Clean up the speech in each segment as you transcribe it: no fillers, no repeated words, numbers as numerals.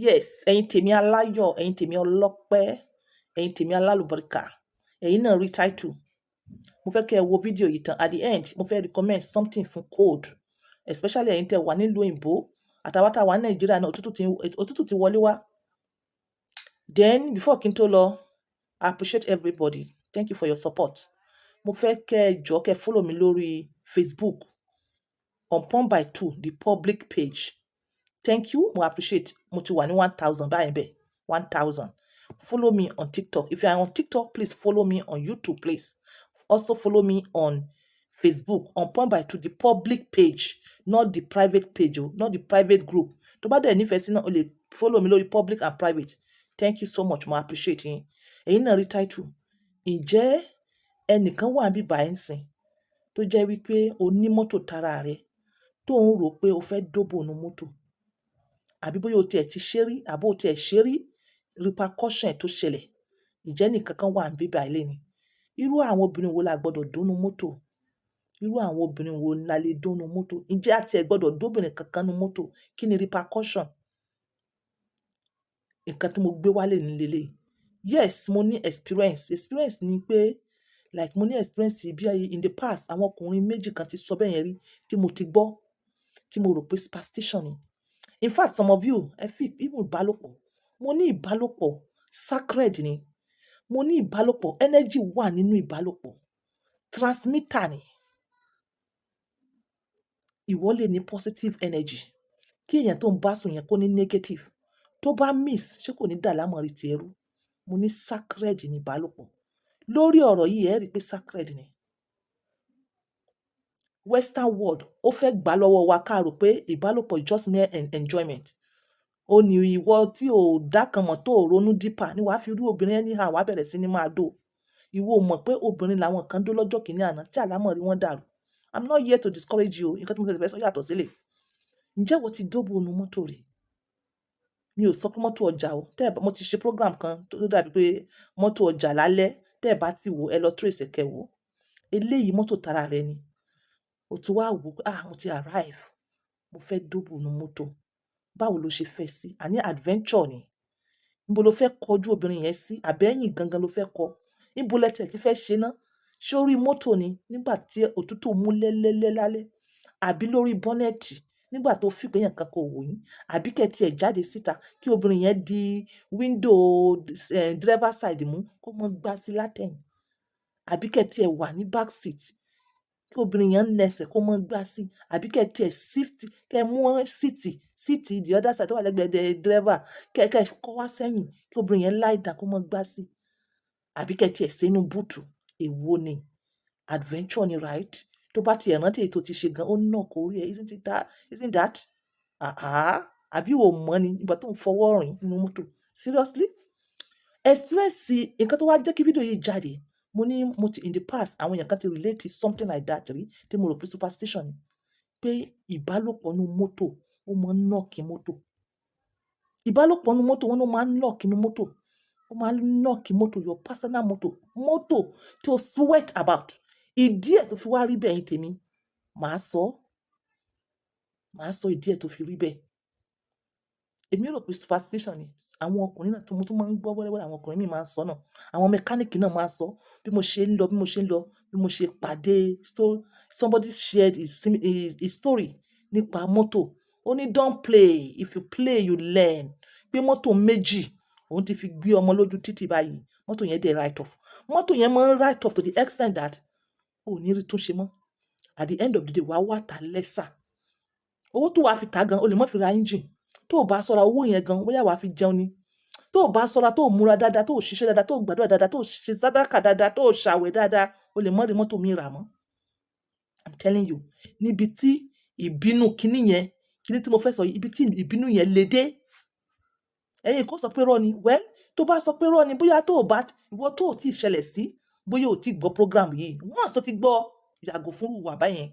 Yes, ẹ̀yin tèmi aláyọ̀, ẹ̀yin tèmi ọlọ́pẹ́, ẹ̀yin tèmi alálùbáríkà, ẹ̀yin náà rí title. Mo fẹ́ kí ẹ wo fídíò yìí tán. At the end, mo fẹ́ recommend something fún cold, especially ẹ̀yin tẹ́ wà nílùú òyìnbó àtàwọn tá a wà ní Nàìjíríà náà, òtútù ti wọlé wá. Then before kí n tó lọ, I appreciate everybody. Thank you for your support. Mo fẹ́ kẹ́ ẹ jọ̀ọ́, kẹ́ follow mi lórí Facebook, On Point by Two, the public page. Thank you, mo appreciate. Mo ti wà ní 1,000 báyìí bẹ́ẹ̀, 1,000. Follow me on TikTok. If you are on TikTok, please follow me on YouTube, please. Also follow me on Facebook, On Point by Two, the public page, not the private page o, not the private group. Tó bá dẹ̀ nífẹ̀ẹ́ sí náà, o lè follow mi lórí public and private. Thank you so much, mo appreciate yín. Ẹ̀yin náà rí title. Ǹjẹ́ ẹnìkan wà níbí báyìí ń sìn tó jẹ́ wípé o ní mọ́tò tara rẹ tó ń rò pé o fẹ́ dóbò nu mọ́tò, àbí bóyá o tiẹ̀ ti ṣe rí, àbí o tiẹ̀ ṣe rí, repercussion tó ṣẹlẹ̀? Ǹjẹ́ ẹnìkan kan wà níbí báyìí lénìí? Irú àwọn obìnrin wo la gbọ́dọ̀ dó nu mọ́tò? Irú àwọn obìnrin wo la lè dó nu mọ́tò? Ǹjẹ́ a tiẹ̀ gbọ́dọ̀ dóbìnrin kankan nu mọ́tò? Kí ni repercussion? Nǹkan tí mo gbé wálé ní lélẹ̀. Yes, mo ní experience. Experience ni pé, like, mo ní experience bí i in the past, àwọn ọkùnrin méjì kan ti sọ bẹ́ẹ̀ yẹn rí tí mo ti gbọ́, tí mo rò pé superstition ni. In fact, some of you, ẹ fi even ìbálòpọ̀. Mo ní ìbálòpọ̀ sacred ni. Mo ní ìbálòpọ̀, energy wà nínú ìbálòpọ̀. Transmitter ni. Ìwọ lè ní positive energy, kí èèyàn tó ń bá sùn yẹn kó ní negative. Tó bá miss, ṣé kò ní dà lámọ̀rí ti ẹrú? Mo ní sacred ní ìbálòpọ̀. Lórí ọ̀rọ̀ yìí, ẹ rí pé sacred ni. Western world ó fẹ́ gbà lọ́wọ́ wa ká rò pé ìbálòpọ̀ just mere enjoyment. Ó ní ìwọ tí ò dá kan mọ̀, tó ò ronú deeper ni wàá fi rí obìnrin anyhow, wàá bẹ̀rẹ̀ sí ní máa dó. Ìwọ ò mọ̀ pé obìnrin làwọn kan dó lọ́jọ́ kìíní àná tí àlámọ̀rí wọn dàrú. I'm not here to discourage you. Nǹkan tí mo fẹ́ sọ yàtọ̀ sílẹ̀. Ǹjẹ́ ìwọ ti dóbò nu mọ́tò rí? Mi ò sọ pé mọ́tò ọjà o. Tẹ́ ẹ bá, mo ti ṣe program kan tó dàbí pé mọ́tò ọjà lálẹ́. Tẹ́ ẹ bá ti wò, ẹ lọ trace ẹ̀ kẹ́ wò. Eléyìí, mọ́tò tara rẹ ni. O ti wá wò pé, ah, mo ti arrive. Mo fẹ́ dóbò nu mọ́tò. Báwo lo ṣe fẹ́ sí? Àní adventure ni. Níbo lo fẹ́ kọjú obìnrin yẹn sí? Àbẹ́yìn gangan ló fẹ́ kọ? Níbo lẹ tiẹ̀ ti fẹ́ ṣe ná? Ṣé orí mọ́tò ni nígbà tí òtútù mú lẹ́lẹ́lẹ́ lálẹ́? Àbí lórí bonnet nígbà tó feel pé èèyàn kan kò wò yín? Àbí kí ẹ tí ẹ jáde síta kí obìnrin yẹn di window, driver side mú kó mọ́ gbá sí látẹ̀yìn? Àbí kí ẹ tí ẹ wà ní back seat kí obìnrin yẹn nẹsẹ̀ kó mọ́ gbá sí? Àbí kí ẹ tí ẹ shift, kí ẹ mú seat the other side tó wà lẹ́gbẹ̀ẹ́ driver, kí ẹ kó wá sẹ́yìn kí obìnrin yẹn lie down kó mọ́ gbá sí? Àbí kí ẹ tí ẹ ṣe inú boot? Èwo ni? Adventure ni, right? Tó bá ti ẹ̀ rántí èyí tó ti ṣe gan, ó knock orí ẹ, isn't it that? Isn't that? Ah ah. Àbí o mọ̀ ni nígbà tó ń fọwọ́ rìn nínú mọ́tò? Seriously? Experience nǹkan tó wá jẹ́ kí fídíò yìí jáde. Mo ní mo ti in the past, àwọn èèyàn kan ti relate to something like that rí tí mo rò pé superstition ni. Pé ìbálòpọ̀ nínú mọ́tò ó máa ń knock mọ́tò. Ìbálòpọ̀ nínú mọ́tò, wọ́n ló máa ń knock nínú mọ́tò. Ó máa ń knock mọ́tò, your personal mọ́tò, mọ́tò tí o sweat about. Ìdí ẹ̀ tó fi wá rí bẹ́ẹ̀, ẹ̀yin tèmi, màá sọ, màá sọ ìdí ẹ̀ tó fi rí bẹ́ẹ̀. Èmi rò pé superstition ni. Àwọn ọkùnrin náà tó mo tún máa ń gbọ́ wẹ́rẹ́wẹ́rẹ́, àwọn ọkùnrin mìíràn máa ń sọ náà. Àwọn mechanic náà máa ń sọ. Bí mo ṣe ń lọ, bí mo ṣe ń lọ, bí mo ṣe pàdé somebody shared his story nípa mọ́tò. Ó ní, "Don't play. If you play, you learn." Pé mọ́tò méjì òun ti fi gbé ọmọ lójú títì báyìí. Mọ́tò yẹn dẹ̀ write off. Mọ́tò yẹn máa ń write off to the extent that o ò ní rí túnṣe mọ́. At the end of the day, wàá wà tà lẹ́sà. Owó tó wàá fi tà gan, o lè má fi ra engine. Tó o bá ṣọ́ra, owó yẹn gan, bóyá wàá fi jẹun ni. Tó o bá ṣọ́ra, tó o múra dáadáa, tó o ṣiṣẹ́ dáadáa, tó o gbàdúrà dáadáa, tó o ṣe sàdákà dáadáa, tó o ṣàwẹ̀ dáadáa, o lè má rí mọ́tò míì rà mọ́. I'm telling you. Níbi tí ìbínú kíní yẹn, kíní tí mo fẹ́ sọ yìí, ibi tí ìbínú yẹn le dé. Ẹ̀yin kò sọ pé irọ́ ni. Well, tó bá sọ pé irọ́ ni, bóyá tó o bá, ìwọ tó ò tí ì ṣẹlẹ̀ sí, bóyá o tí gbọ́ program yìí, once tó ti gbọ́, yàgò fún ìwà báyẹn.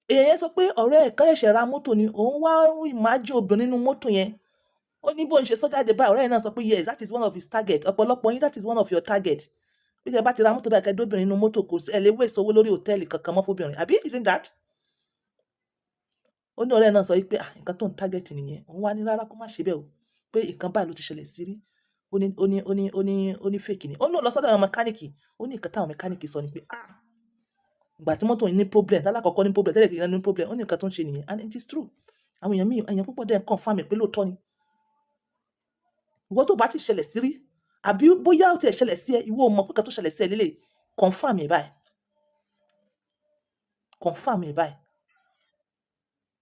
Èèyàn yẹn sọ pé ọ̀rẹ́ ẹ̀ kan ṣẹ̀ṣẹ̀ ra mọ́tò ni, òun wá imagine obìnrin nínú mọ́tò yẹn. Ó ní bó ń ṣe sọ jáde báyìí, ọ̀rẹ́ ẹ̀ náà sọ pé yes, that is one of his target. Ọ̀pọ̀lọpọ̀ yín, that is one of your target. Bí ẹ bá ti ra mọ́tò báyìí, kẹ́ dóbìnrin nínú mọ́tò, kò sí ẹ lè waste owó lórí hòtẹ́ẹ̀lì kankan mọ́ fóbìnrin. Àbí isn't that? Ó ní ọ̀rẹ́ náà sọ wípé, ah, nǹkan tó ń target nìyẹn. Òun wá ní rárá, kó má ṣe bẹ́ẹ̀ o, pé nǹkan báyìí ló ti ṣẹlẹ̀ sí rí. Ó ní, ó ní, ó ní, ó ní, ó ní fake ni. Ó ní ó lọ sọ́dọ̀ àwọn mechanic. Ó ní nǹkan táwọn mechanic sọ ni pé, ah, ìgbà tí mọ́tò yìí ní problem, tálákọ̀ọ́kọ́ ní problem, tẹ́lẹ̀ kejì ní problem, ó ní nǹkan tó ń ṣe nìyẹn. And it is true. Àwọn èèyàn míì, èèyàn púpọ̀ dẹ̀ confirm ẹ̀ pé lóòótọ́ ni. Ìwọ tó bá ti ṣẹlẹ̀ sí rí, àbí bóyá ó ti ẹ̀ ṣẹlẹ̀ sí ẹ, ìwọ ò mọ̀ pé nǹkan tó ṣẹlẹ̀ sí ẹ lélẹ̀, confirm ẹ̀ báyìí. Confirm ẹ̀ báyìí.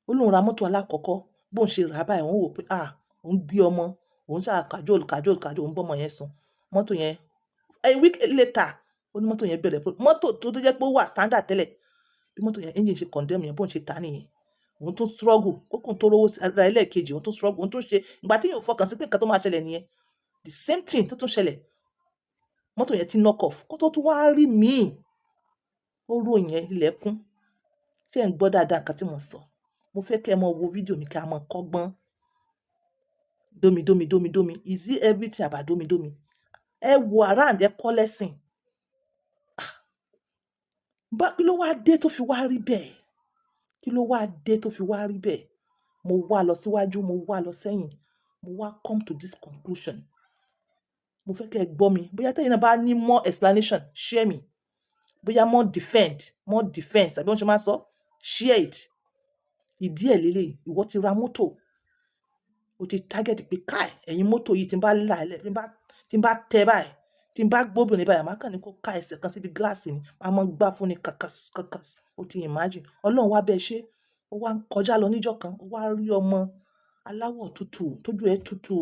Ó lóun ra mọ́tò alákọ̀ọ́kọ́, bóun ṣe rà á báyìí, òun wò pé, ah, òun gbé ọmọ, òun ṣáà cajole, cajole, cajole, òun bọ́ ọmọ yẹn sùn. Mọ́tò yẹn, a week later, ó ní mọ́tò yẹn bẹ̀rẹ̀ pé mọ́tò tó jẹ́ pé ó wà standard tẹ́lẹ̀, bí mọ́tò yẹn engine ṣe condemn yẹn, bóun ṣe tà á nìyẹn. Òun tún struggle, kó kóun tó rówó ra ẹlẹ́ẹ̀kejì, òun tún struggle, òun tún ṣe. Ìgbà tí èèyàn ò fọkàn sí pé nǹkan tó máa ṣẹlẹ̀ nìyẹn. The same thing tó tún ṣẹlẹ̀. Mọ́tò yẹn ti knock off. Kó tó tún wá rí míì, ó rò yẹn ilẹ̀ kún. Ṣé ẹ̀ ń gbọ́ dáadáa nǹkan tí mò ń sọ? Mo fẹ́ kí ẹ máa wo fídíò mi kí a máa kọ́gbọ́n. Dómi, dómi, dómi, dómi. Is it everything about dómi, dómi? Ẹ wo around, ẹ kọ́ lesson. Bá kí ló wá dé tó fi wá rí bẹ́ẹ̀? Kí ló wá dé tó fi wá rí bẹ́ẹ̀? Mo wá lọ síwájú, mo wá lọ sẹ́yìn. Mo wá come to this conclusion. Mo fẹ́ kí ẹ gbọ́ mi. Bóyá tẹ́yin náà bá ní more explanation, share me. Bóyá more defend, more defense, àbí wọ́n ṣe máa ń sọ, share it. Ìdí ẹ̀ lélẹ̀, ìwọ ti ra mọ́tò. O ti target pé káì, ẹ̀yin mọ́tò yìí tí ń bá là ẹ́ lẹ̀, tí ń bá tẹ báyìí, tí ń bá gbóbìnrin báyìí, màá kàn ní kó ká ẹsẹ̀ kan síbi gíláàsì ni, màá mọ́ gbá fún ni kàkàs, kàkàs. O ti imagine. Ọlọ́run wá bẹ́ẹ̀ ṣe. Ó wá ń kọjá lọ níjọ́ kan, ó wá rí ọmọ aláwọ̀ tútù, tójú ẹ tútù.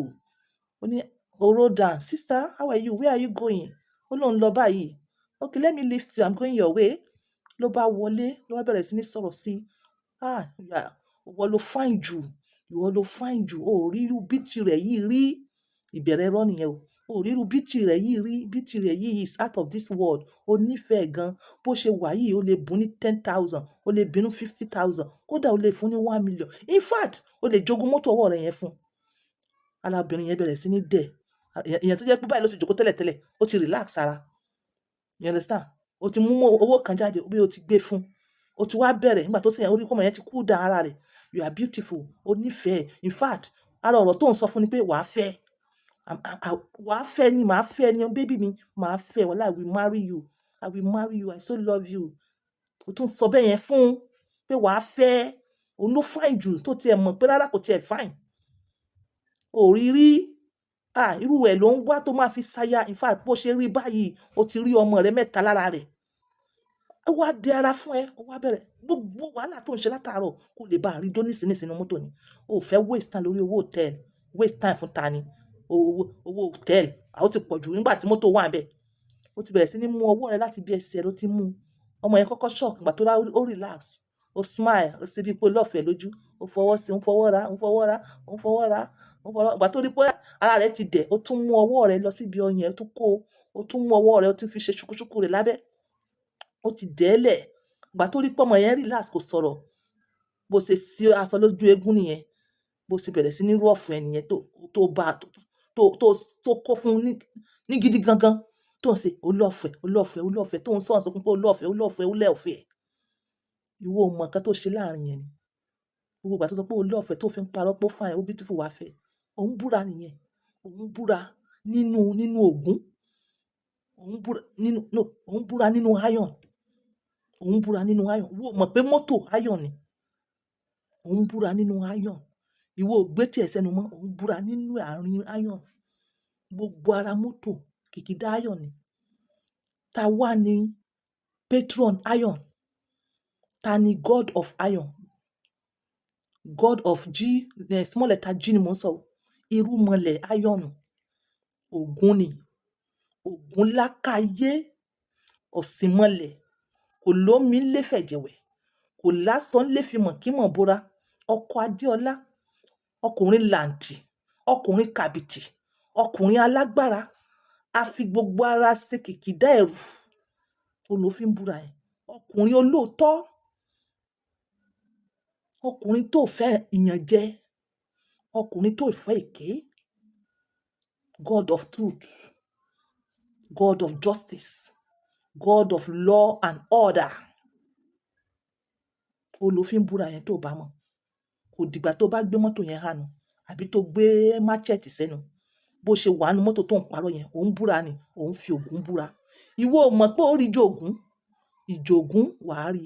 Ó ní, ó roll down, "Sister, how are you? Where are you going?" Ó lóun lọ báyìí. "Okay, let me lift you. I'm going your way." Ló bá wọlé, ló bá bẹ̀rẹ̀ sí ní sọ̀rọ̀ sí. "Ah, ìwọ ló fine jù. Ìwọ ló fine jù. O ò rí irú beauty rẹ̀ yìí rí." Ìbẹ̀rẹ̀ irọ́ nìyẹn o. O ò rí irú beauty rẹ̀ yìí rí. Beauty rẹ̀ yìí is out of this world. O nífẹ̀ẹ́ gan. Bó ṣe wà yìí, o lè bùn ní 10,000, o lè bínú 50,000, kódà o lè fún ní 1 million. In fact, o lè jogún mọ́tò ọwọ́ rẹ̀ yẹn fún. Arábìnrin yẹn bẹ̀rẹ̀ sí ní dẹ̀. Ìyẹn tó jẹ́ pé báyìí ló ti jókòó tẹ́lẹ̀tẹ́lẹ̀, ó ti relax ara. You understand? O ti mú owó kan jáde bí o ti gbé fún. O ti wá bẹ̀rẹ̀ nígbà tó sì yẹn, ó rí pé ọmọ yẹn ti cool down ara rẹ̀. You are beautiful. O nífẹ̀ẹ́. In fact, ara ọ̀rọ̀ tó ń sọ fún ni pé wà á fẹ́. Wà á fẹ́ ni, màá fẹ́ ni, baby mi, màá fẹ́. Wallahi, I will marry you. I will marry you. I so love you. O tún sọ bẹ́ẹ̀ yẹn fún pé wà á fẹ́. Òun ló fine jù tó ti ẹ̀ mọ̀ pé rárá kò tiẹ̀ fine. O rí rí. Ah, irú ẹ̀ ló ń wá tó máa fi ṣaya. In fact, bó ṣe rí báyìí, o ti rí ọmọ rẹ̀ mẹ́ta lára rẹ̀. Ó wá di ara fún ẹ, ó wá bẹ̀rẹ̀. Gbogbo wàhálà tó ń ṣe látàárọ̀ kó lè bá rí dó nísinsìnyí nínú mọ́tò ni. O ò fẹ́ waste time lórí owó hotel. Waste time fún ta ni? Owó, owó hotel. A ó ti pọ̀ jù nígbà tí mọ́tò wà níbẹ̀. Ó ti bẹ̀rẹ̀ sí ní mú ọwọ́ rẹ̀ láti bí ẹsẹ̀ ló ti mú. Ọmọ yẹn kọ́kọ́ shock ìgbà tó rá, ó relax, ó smile, ó ṣe bí pé ó love ẹ lójú. Ó fọwọ́ sí, ó ń fọwọ́ ra, ó ń fọwọ́ ra, ó ń fọwọ́ ra, ó ń fọwọ́ ra. Ìgbà tó rí pé ara rẹ̀ ti dẹ̀, ó tún mú ọwọ́ rẹ̀ lọ síbi ọyàn, ó tún kó, ó tún mú ọwọ́ rẹ̀, ó tún fi ṣe ṣùkúṣùkú rẹ̀ lábẹ́. Ó ti dẹ́lẹ̀. Ìgbà tó rí pé ọmọ yẹn relax, kò sọ̀rọ̀. Bó ṣe sí aṣọ lójú eégún nìyẹn. Bó ṣe bẹ̀rẹ̀ sí ní rough ẹ nìyẹn tó bá, tó kó fún ní gidi gangan. Tó ń ṣe, ó love ẹ, ó love ẹ, ó love ẹ, tó ń sọ̀rọ̀ sọ fún pé ó love ẹ, ó love ẹ, ó love ẹ. Ìwọ ò mọ̀ nǹkan tó ṣe láàrin yẹn ni. Gbogbo ìgbà tó sọ pé ó love ẹ, tó fi ń parọ́ pé ó fine, ó beautiful, wá fẹ́. Ò ń búra nìyẹn. Ò ń búra nínú Ògún. Ò ń búra nínú, no, ò ń búra nínú iron. Ò ń búra nínú iron. Ìwọ ò mọ̀ pé mọ́tò iron ni. Ò ń búra nínú iron. Ìwọ ò gbé tí ẹ sẹ́nu mọ́, ò ń búra nínú àárín iron. Gbogbo ara mọ́tò kìkìdá iron ni. Ta wá ní patron iron? Ta ni God of iron? God of G, small letter G ni mò ń sọ. Irúnmọlẹ̀ iron. Ògún ni. Ògún lákáyé. Ọ̀sìnmọlẹ̀. Kò lómi lé fẹ̀jẹ̀wẹ̀. Kò lásán lé fi mọ̀ kí mọ̀ bora. Ọkọ Adéọlá. Ọkùnrin làǹtì. Ọkùnrin kàbìtì. Ọkùnrin alágbára. A fi gbogbo ara ṣe kìkìdá ẹ̀rù. Òun ló fi ń búra ẹ̀. Ọkùnrin olóòótọ́. Ọkùnrin tó fẹ́ ìyànjẹ. Ọkùnrin tó fẹ́ èké. God of truth. God of justice. God of law and order. Òun ló fi ń búra yẹn tó bá mọ̀. Kò dìgbà tó bá gbé mọ́tò yẹn hánu àbí tó gbé machete sẹ́nu. Bó ṣe wà nínú mọ́tò tó ń parọ́ yẹn, òun búra ni, òun fi Ògún búra. Ìwọ ò mọ̀ pé ó rí ìjògún, ìjògún wà á rí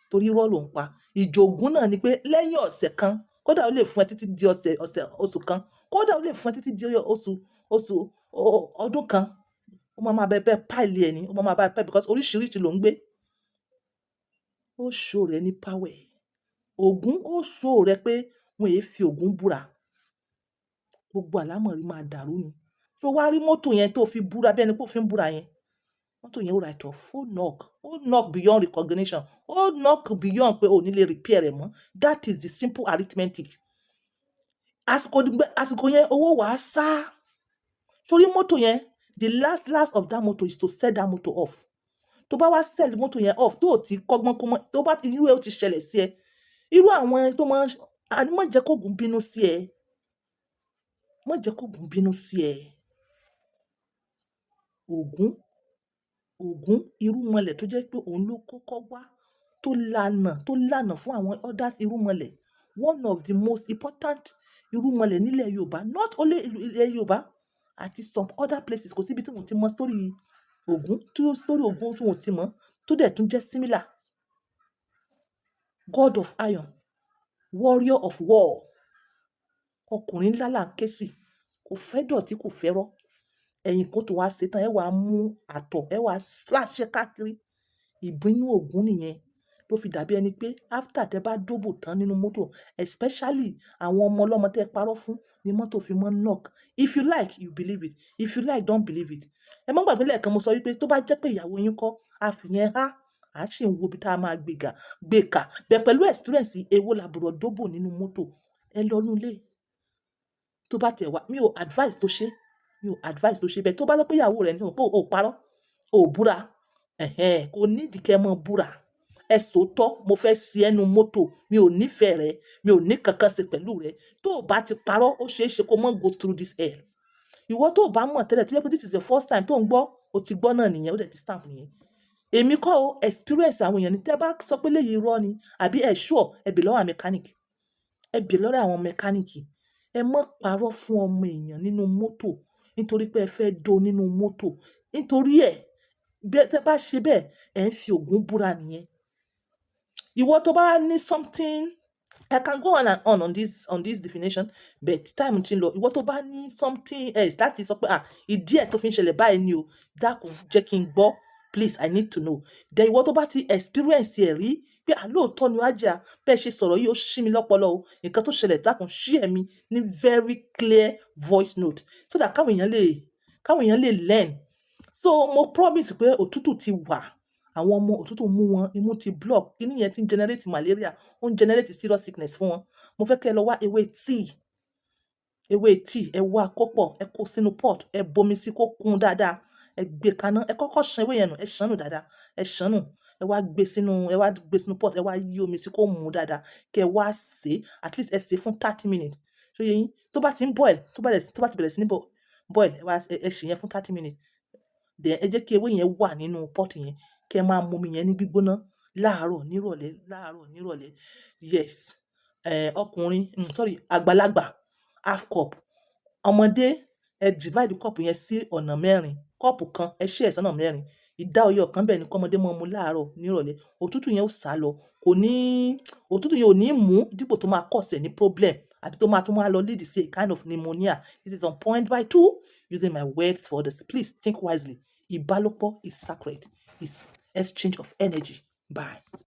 torí irọ́ ló ń pa. Ìjògún náà ni pé lẹ́yìn ọ̀sẹ̀ kan, kódà ó lè fún ẹ títí di ọ̀sẹ̀, ọ̀sẹ̀, oṣù kan, kódà ó lè fún ẹ títí di oṣù, oṣù, ọdún kan. Ó máa máa bẹ bẹ́ẹ̀ pile ẹ ní, ó máa máa bá ẹ pile because oríṣiríṣi ló ń gbé. Ó show rẹ ní power. Ògún ó show rẹ pé wọ́n è fi Ògún búra. Gbogbo àlámọ̀rí máa dàrú ni. Tó wá rí mọ́tò yẹn tó fi búra bí ẹni pé ó fi ń búra yẹn, mọ́tò yẹn ó write off, ó knock, ó knock beyond recognition, ó knock beyond pé o ò ní lè repair rẹ̀ mọ́. That is the simple arithmetic. Àsìkò, àsìkò yẹn owó wàá sá. Sórí mọ́tò yẹn, the last last of that motor is to sell that motor off. Tó bá wá sell mọ́tò yẹn off, tó ò tí kọ́gbọ́n kó mọ́, tó bá ti irú ẹ ó ti ṣẹlẹ̀ sí ẹ. Irú àwọn tó máa ń, àní má jẹ́ kó Ògún bínú sí ẹ. Má jẹ́ kó Ògún bínú sí ẹ. Ògún, Ògún irúnmọlẹ̀ tó jẹ́ pé òun ló kọ́kọ́ wá tó lànà fún àwọn others irúnmọlẹ̀. One of the most important irúnmọlẹ̀ nílẹ̀ Yorùbá, not only ilẹ̀ Yorùbá àti some other places. Kò sí ibi tí wọ́n ti mọ story Ògún, tí story Ògún tí wọ́n ti mọ̀, tó dẹ̀ tún jẹ́ similar. God of iron, warrior of war. Ọkùnrin ńlá là ń ké sí. Kò fẹ́ dọ̀tí, kò fẹ́ rọ́. Ẹ̀yin kó tó wá ṣe tán, ẹ wá mú àtọ̀, ẹ wá splash ẹ káàkiri. Ìbínú Ògún nìyẹn ló fi dàbí ẹni pé after tẹ bá dóbò tán nínú mọ́tò, especially àwọn ọmọ ọlọ́mọ tẹ parọ́ fún ni mọ́tò fi mọ́ knock. If you like, you believe it. If you like, don't believe it. Ẹ má gbàgbé lẹ́ẹ̀kan mo sọ wípé tó bá jẹ́ pé ìyàwó yín kọ́, a fi yẹn há, a sì ń wo ibi tá a máa gbé ga, gbé kà. Bẹ́ẹ̀ pẹ̀lú experience, èwo làbúrò dóbò nínú mọ́tò, ẹ lọ nú ilé. Tó bá tẹ̀ wá, mi ò advice tó ṣe, mi ò advice tó ṣe bẹ́ẹ̀. Tó bá jẹ́ pé ìyàwó rẹ̀ ní o pé o parọ́, o búra, ẹ̀hẹn, kò nídìí kí ẹ mọ́ búra. Ẹ sòótọ́, mo fẹ́ sí ẹnu mọ́tò, mi ò nífẹ̀ẹ́ rẹ, mi ò ní kankan ṣe pẹ̀lú rẹ. Tó o bá ti parọ́, ó ṣe é ṣe kó má go through this hell. Ìwọ tó o bá mọ̀ tẹ́lẹ̀, tó jẹ́ pé this is your first time tó ń gbọ́, o ti gbọ́ náà nìyẹn, ó dẹ̀ ti stamp nìyẹn. Èmi kọ́ o, experience àwọn èèyàn ni. Tẹ́ bá sọ pé léyìí irọ́ ni àbí ẹ sure, ẹ bèèrè lọ́wọ́ àwọn mechanic. Ẹ bèèrè lọ́wọ́ àwọn mechanic. Ẹ má parọ́ fún ọmọ èèyàn nínú mọ́tò nítorí pé ẹ fẹ́ dó nínú mọ́tò. Nítorí ẹ, bí ẹ bá ṣe bẹ́ẹ̀, ẹ ń fi Ògún búra nìyẹn. Ìwọ tó bá ní something, I can go on and on on this definition, but time ti ń lọ. Ìwọ tó bá ní something else láti sọ pé, ah, ìdí ẹ̀ tó fi ń ṣẹlẹ̀ báyìí ni o, dákun jẹ́ kí n gbọ́. Please, I need to know. Then ìwọ tó bá ti experience ẹ̀ rí pé à lóòótọ́ ni Hajia, bẹ́ẹ̀ ṣe sọ̀rọ̀ yìí ó ṣí mi lọ́pọlọ o. Nǹkan tó ṣẹlẹ̀, dákun share mi ní very clear voice note so that káwọn èèyàn lè learn. So mo promise pé òtútù ti wà. Àwọn ọmọ òtútù mú wọn, imú ti block. Kíní yẹn tí ń generate malaria, ó ń generate serious sickness fún wọn. Mo fẹ́ kí ẹ lọ wá ewé tea, ewé tea, ẹ wá kó pọ̀, ẹ kó sínú pot, ẹ bomi sí kó kún dáadáa, ẹ gbé kaná, ẹ kọ́kọ́ ṣan ewé yẹn nù, ẹ ṣàn nù dáadáa, ẹ ṣàn nù, ẹ wá gbé sínú pot, ẹ wá yí omi sí kó mú dáadáa, kí ẹ wá sè é, at least ẹ sè é fún 30 minutes. Ṣó yé yín? Tó bá ti ń boil, tó bá ti bẹ̀rẹ̀ sí ní boil, ẹ wá ẹ ṣe yẹn fún 30 minutes. Then ẹ jẹ́ kí ewé yẹn wà nínú pot yẹn, kí ẹ máa mu omi yẹn ní gbígbóná láàárọ̀, nírọ̀lẹ́, láàárọ̀, nírọ̀lẹ́. Yes. Eh, ọkùnrin, sorry, àgbàlagbà, half cup. Ọmọdé, ẹ divide cup yẹn sí ọ̀nà mẹ́rin. Cup kan, ẹ share sí ọ̀nà mẹ́rin. Ìdá ọyọ kan bẹ́ẹ̀ ni kí ọmọdé máa mu láàárọ̀, nírọ̀lẹ́. Òtútù yẹn ó sálọ. Kò ní, òtútù yẹn ò ní mú dípò tó máa cause ẹ ní problem àbí tó máa tún máa lọ lead sí a kind of pneumonia. This is on point by two using my words for this. Please think wisely. Ìbálòpọ̀ is sacred. It's exchange of energy. Bye.